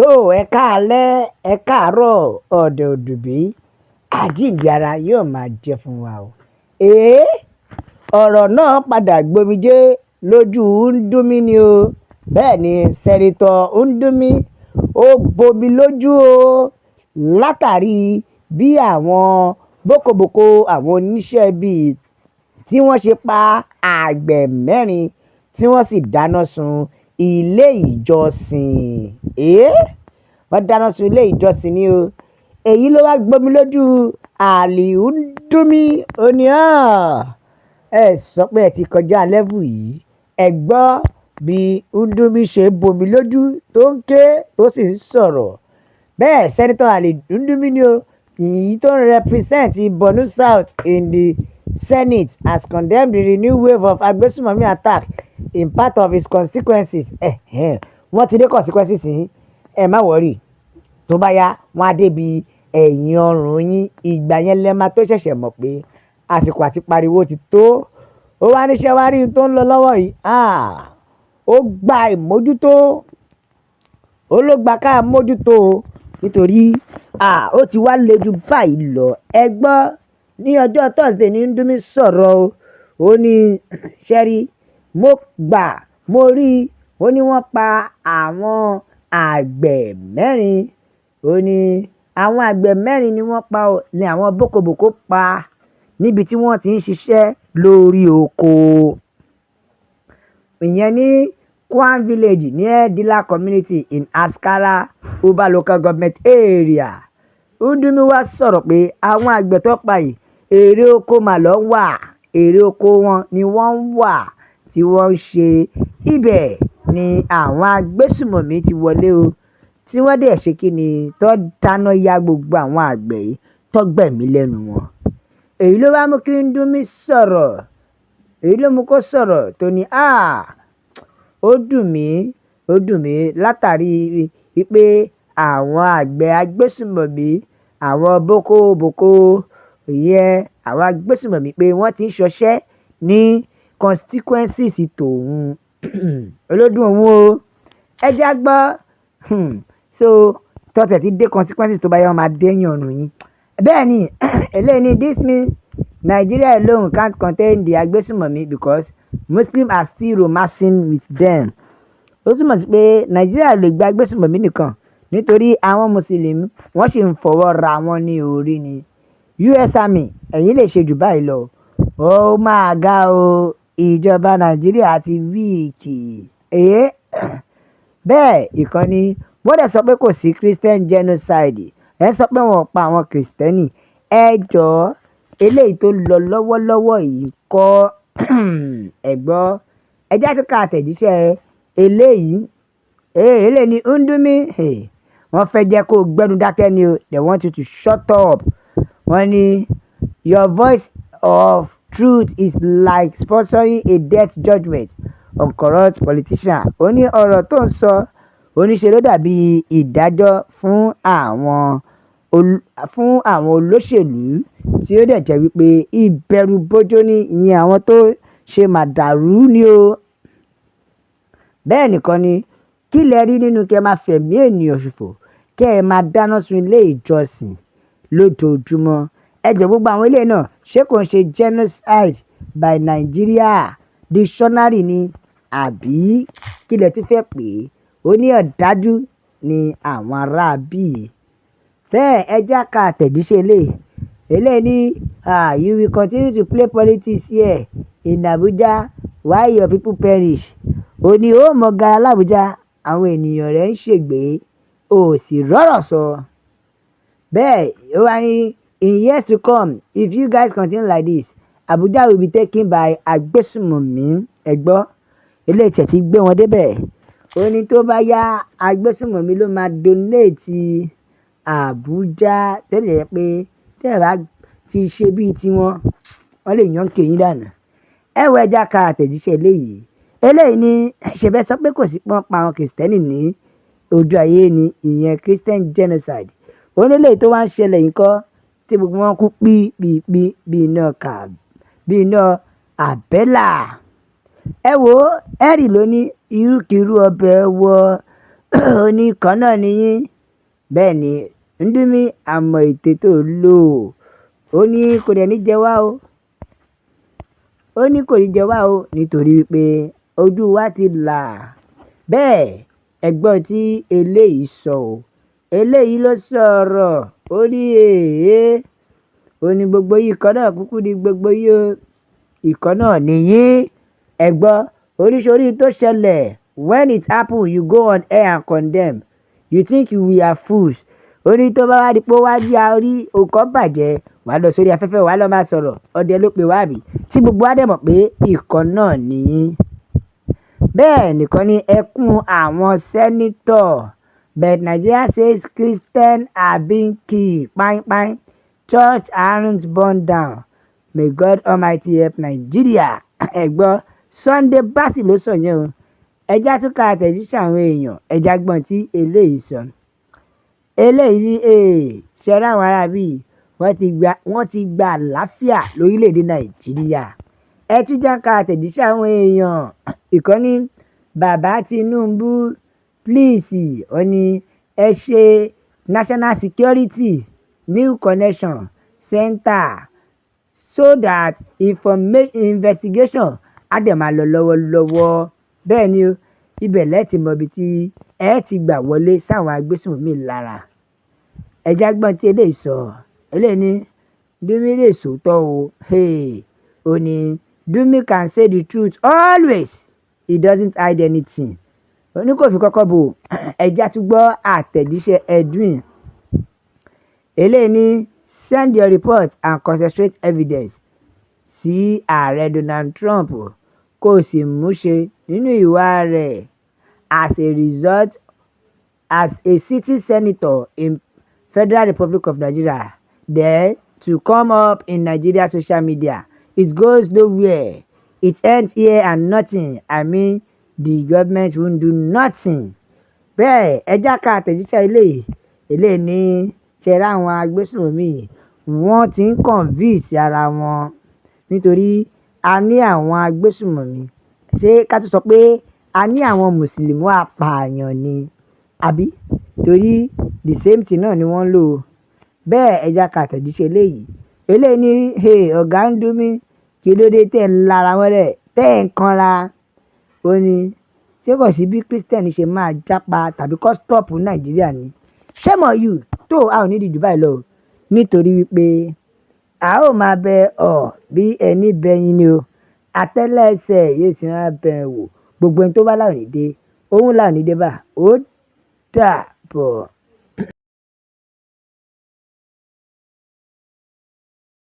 Tó ẹ káalẹ́, ẹ káàárọ̀, ọ̀dẹ̀ òdùbí, àjíǹde ara yóò máa jẹ́ fún wa o. Èé, ọ̀rọ̀ náà padà gbomijé lójú Ndume ni o. Bẹ́ẹ̀ ni Senator Ndume ó bomi lójú o látàrí bí àwọn bókobòko, àwọn oníṣẹ́ ibi tí wọ́n ṣe pa àgbẹ̀ mẹ́rin tí wọ́n sì dáná sun ilé ìjọsìn. Èé, wọ́n dáná sun ilé ìjọsìn ni o. Èyí ló wá gbomi lójú Ali Ndume. Ó ní, ẹ sọ pé ẹ ti kọjá level yìí. Ẹ gbọ́ bí Ndume ṣe ń bomi lójú, tó ń ké, tó sì ń sọ̀rọ̀. Bẹ́ẹ̀ Senator Ali Ndume ni o, èyí tó ń represent Borno South in the Senate, has condemned the renewed wave of agbésùmọ̀mí attack in part of his constituencies. Wọ́n ti dé constituencies yìí, ẹ má worry. Tó bá yá, wọ́n á débi ẹ̀yìn ọrùn yín. Ìgbà yẹn lẹ máa tó ṣẹ̀ṣẹ̀ mọ̀ pé àsìkò àti pariwo ti tó. Ó wá níṣẹ́ wá rí tó ń lọ lọ́wọ́ yìí. Ah, ó gba ìmójútó. Ó ló gba ká mójútó o nítorí ah, ó ti wá le jù báyìí lọ. Ẹ gbọ́, ní ọjọ́ Thursday ní Ndume sọ̀rọ̀ o. Ó ní, ṣẹ́rí, mo gbà, mo rí, ó ní wọ́n pa àwọn àgbẹ̀ mẹ́rin. Ó ní àwọn àgbẹ̀ mẹ́rin ni wọ́n pa o, ní àwọn bókobòko pa níbi tí wọ́n ti ń ṣiṣẹ́ lórí oko. Ìyẹn ní Kwan Village near Dila community in Askira Uba Local Government Area. Ndume wá sọ̀rọ̀ pé àwọn àgbẹ̀ tó pa yìí, èrè oko mà ló ń wà, èrè oko wọn ni wọ́n ń wà tí wọ́n ń ṣe. Ibẹ̀ ni àwọn agbésùmọ̀mí ti wọlé o, tí wọ́n dẹ̀ ṣe kíni tó dáná ya gbogbo àwọn àgbẹ̀ yìí, tó gbẹ̀mí lẹ́nu wọn. Èyí ló wá mú kí Ndume sọ̀rọ̀. Èyí ló mú kó sọ̀rọ̀ tó ní, "À, ó dùn mí, ó dùn mí látàrí wípé àwọn àgbẹ̀ agbésùmọ̀mí, àwọn boko boko ìyẹn àwọn agbésùmọ̀mí, pé wọ́n ti ń ṣọṣẹ́ ní constituencies tòun." Olódùn òun o. Ẹ jẹ́ á gbọ́. So tọ́tẹ̀ ti dé constituencies, tó bá yá, wọ́n máa dé yàn ọ̀run yín. Bẹ́ẹ̀ ni eléyìí ni, this mean Nigeria alone can't contain the agbésùmọ̀mí because Muslims are still romancing with them. Ó túmọ̀ sí pé Nàìjíríà lè gba agbésùmọ̀mí nìkan nítorí àwọn Mùsùlùmí, wọ́n sì ń fọwọ́ ra wọn ní orí ni. US Army, ẹ̀yin lè ṣe jù báyìí lọ. Ó máa ga o, ìjọba Nàìjíríà ti weak. Èé, bẹ́ẹ̀ ìkànnì wọ́n dẹ̀ sọ pé kò sí Christian genocide. Ẹ sọ pé wọ́n pa àwọn Kristẹni. Ẹ jọ̀ọ́, eléyìí tó lọ lọ́wọ́lọ́wọ́ yìí kọ́. Ẹ gbọ́, ẹ jẹ́ á ka àtẹ̀jíṣẹ́ eléyìí. Eléyìí ni Ndume, wọ́n fẹ́ jẹ́ kó gbẹ́nu dákẹ́ ni o. They want you to shut up. Wọ́n ní your voice of truth is like sponsoring a death judgment on corrupt politician. Ó ní ọ̀rọ̀ tó ń sọ, oníṣe ló dàbí ìdájọ́ fún àwọn olóṣèlú, tí ó dẹ̀ jẹ́ wípé ìbẹ̀rù bojo ní ìyẹn àwọn tó ṣe màdàrú ni o. Bẹ́ẹ̀ nìkan ni, kí lẹ rí nínú kí ẹ máa fẹ̀mí ènìyàn ṣòfò, kí ẹ máa dáná sun ilé ìjọsìn lójoojúmọ́? Ẹ jọ̀ọ́, gbogbo àwọn ilé náà, ṣé kò ń ṣe genocide by Nigeria dictionary ni, àbí kí lẹ tún fẹ́ pè é? Ó ní ọ̀dájú ni àwọn aráabí. Bẹ́ẹ̀ ẹ jẹ́ ká àtẹ̀jíṣẹ́ eléyìí. Eléyìí ní, "Ah, you will continue to play politics here in Abuja while your people perish." Ó ní ó mọ̀ gara l'Abuja, àwọn ènìyàn rẹ̀ ń ṣègbè, ó sì rọ́rọ̀ sọ. Bẹ́ẹ̀ ó wá ní, in years to come, if you guys continue like this, Abuja will be taken by agbésùmọ̀mí. Ẹ gbọ́, eléyìí tẹ̀ tí gbé wọn débẹ̀. Ó ní tó bá yá, agbésùmọ̀mí ló máa dominate Abuja, tẹ́lẹ̀ jẹ́ pé tẹ́ ẹ bá ti ṣe bíi tiwọn, wọ́n lè yàn kéyìn dànù. Ẹ wo, ẹ jẹ́ ká àtẹ̀jíṣẹ́ eléyìí. Eléyìí ní, ṣèbẹ́ sọ pé kò sí pọ́n pa àwọn Kristẹni ní ojú ayé ni, ìyẹn Christian genocide. Ó ní eléyìí tó wá ń ṣẹlẹ̀ yìí kọ́, tí gbogbo wọn kú pí pí pí bí iná kà, bí iná àbẹ́là. Ẹ wo, Henry ló ní irúkirú ọbẹ̀ wọ. Ó ní ìkan náà ni yín. Bẹ́ẹ̀ ni, Ndume àmọ́ ète tó lò. Ó ní kò dẹ̀ ní jẹ wá o. Ó ní kò ní jẹ wá o nítorí wípé ojú wa ti là. Bẹ́ẹ̀ ẹ gbọ́ tí eléyìí sọ o. Eléyìí ló sọ̀rọ̀. Ó ní èé. Ó ní gbogbo yín ìkan náà kúkú ní gbogbo yín o. Ìkan náà ni yín. Ẹ gbọ́ oríṣiríṣi tó ṣẹlẹ̀. When it happen, you go on air and condemn. You think we are fools? Ó ní tó bá wá di pé ó wá rí orí nǹkan bàjẹ́, wàá lọ sórí afẹ́fẹ́, wàá lọ máa sọ̀rọ̀. Ọdẹ ló pe wá àbí? Tí gbogbo wa dẹ̀ mọ̀ pé ìkan náà ni yín. Bẹ́ẹ̀ nìkan ní ẹkún àwọn senator. But Nigeria says Christian are being killed pain. Church aren't burned down. May God Almighty help Nigeria. Ẹ gbọ́, Sunday Bassey ló sọ yẹn o. Ẹ já tún ka àtẹ̀jíṣẹ́ àwọn èèyàn. Ẹ já gbọ́n tí eléyìí sọ. Eléyìí ní ṣe rí àwọn ará bí wọ́n ti gba àlàáfíà lórílẹ̀-èdè Nàìjíríà. Ẹ tún já ka àtẹ̀jíṣẹ́ àwọn èèyàn. Ìkan ní Bàbá Tinubu, please, ó ní ẹ ṣe national security new connection center so that investigation á dẹ̀ máa lọ lọ́wọ́lọ́wọ́. Bẹ́ẹ̀ ni o, ibẹ̀ lẹ ti mọ ibi tí ẹ ti gbà wọlé sáwọn agbésùnmọ̀mí lára. Ẹ já gbọ́n tí eléyìí sọ. Eléyìí ní Ndume lè sòótọ́ o. Hey, ó ní Ndume can say the truth always. He doesn't hide anything. Ó ní kò fi kọ́kọ́ bò. Ẹ já tún gbọ́ àtẹ̀jíṣẹ́ Edwin. Eléyìí ní send your report and concentrate evidence sí Ààrẹ Donald Trump kó sì múṣẹ nínú ìwà rẹ̀ as a result as a sitting senator in Federal Republic of Nigeria, then to come up in Nigeria social media. It goes nowhere. It ends here and nothing. I mean, the government won't do nothing. Bẹ́ẹ̀ ẹ já ka àtẹ̀jíṣẹ́ eléyìí. Eléyìí ní ṣe rí àwọn agbésùnmọ̀mí, wọ́n ti ń convince ara wọn nítorí a ní àwọn agbésùnmọ̀mí. Ṣé ká tún sọ pé a ní àwọn Mùsùlùmí apààyàn ni? Àbí? Torí the same thing náà ni wọ́n ń lò. Bẹ́ẹ̀ ẹ já ka àtẹ̀jíṣẹ́ eléyìí. Eléyìí ní, hey, ọ̀gá Ndume, kí ló dé tí ẹ̀ ń lara mọ́lẹ̀, tẹ́ ẹ̀ ń kanra? Ó ní ṣé kò sí bí Christian ṣe máa jápa tàbí kó stop Nàìjíríà ni? Shame on you. Tó a ò ní di jù báyìí lọ o. Nítorí wípé a ó máa bẹ ọ bí ẹni bẹyin ni o. Atẹ́lẹsẹ̀ yóò sì máa bẹ̀ wò. Gbogbo ẹni tó bá láòní dé, òun láòní dé bá. Ó dàbọ̀.